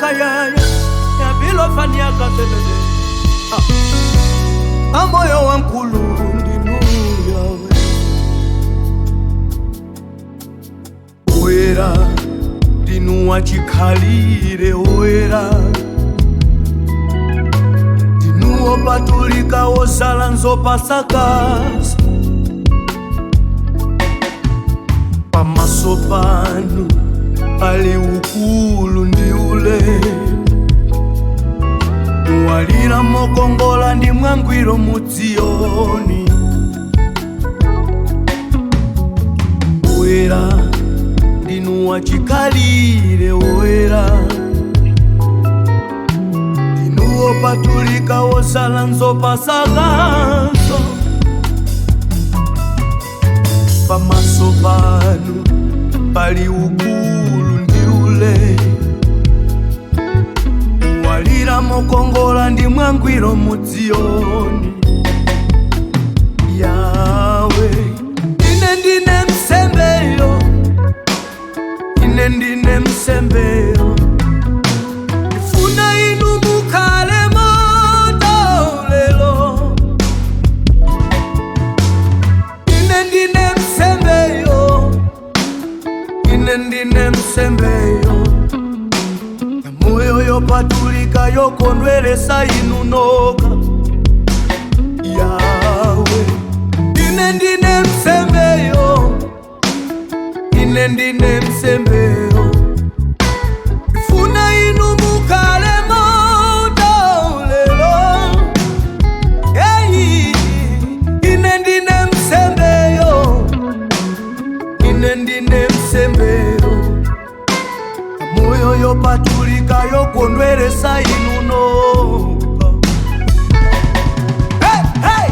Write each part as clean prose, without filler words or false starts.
kayaya yabilofania katebede amoyo wankulu ndinu Yawe Oyera ndinu wachikhalire oyera ndinu wopatulika wosala nzopasakasa pamaso panu pali ukulu ndi ulemu muwalira mokongola ndi mwangwiro mu Ziyoni Oyera ndinu wachikhalire oyera ndinu wopatulika wosala nzopasakaso pamaso panu pali ukulu ndi ulemu muwalira mokongola ndi mwangwiro mu Ziyoni Yawe ine ndine msembeyo ine ndine msembeyo ndifuna inu mukhale moto lelo ine ndine msembeyo ine ndine msembeyo moyo yopatulika yokondweresa inu noka Yawe ine ndine msembeyo ine ndine msembeyo ndifuna inu mukhale moto lelo Hey, ine ndine msembeyo ine ndine msembeyo moyo yopatulika yokondweresa inu noka hey, hey!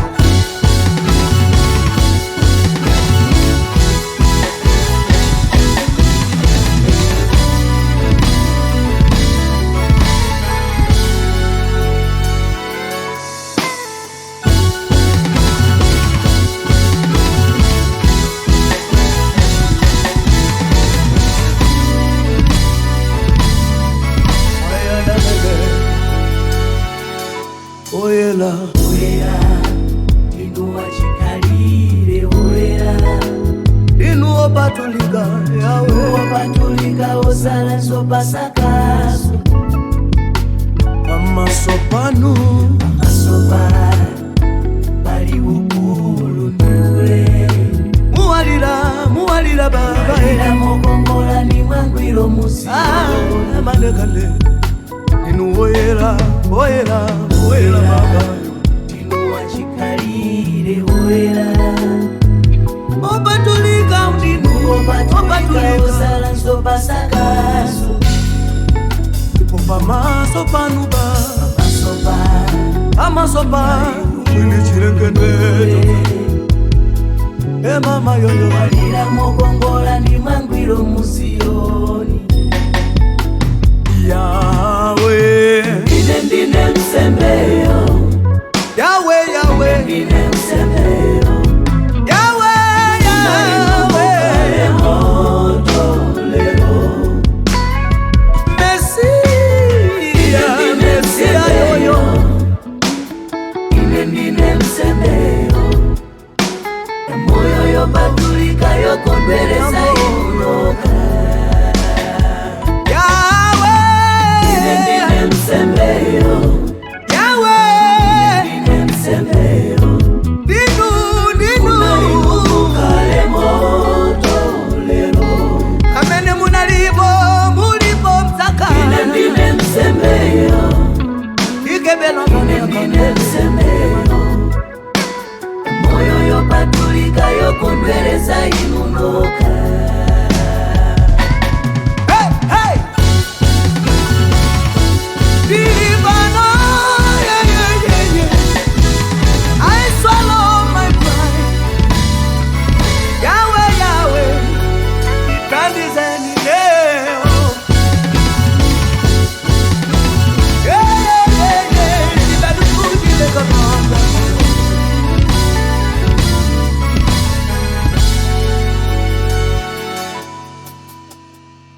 Oyela Oyera ndinu wachikhalire oyera inu opatulika Yawe wopatulika wosala nzopasakaso pamaso panu pamaso panu pali ukulu ndi ulemu muwalira muwalira baba Muwalira mokongola ndi mwangwiro mu Ziyoni amanekale inu oyera oyera oyera baba ndinu wachikhalire oyera opatulika ndinu wopatulika opatulika wosala nzopasakaso ndipo pamaso panu ba pamaso panu pamaso panu mwini chilengedwecho emama yoyo Muwalira mokongola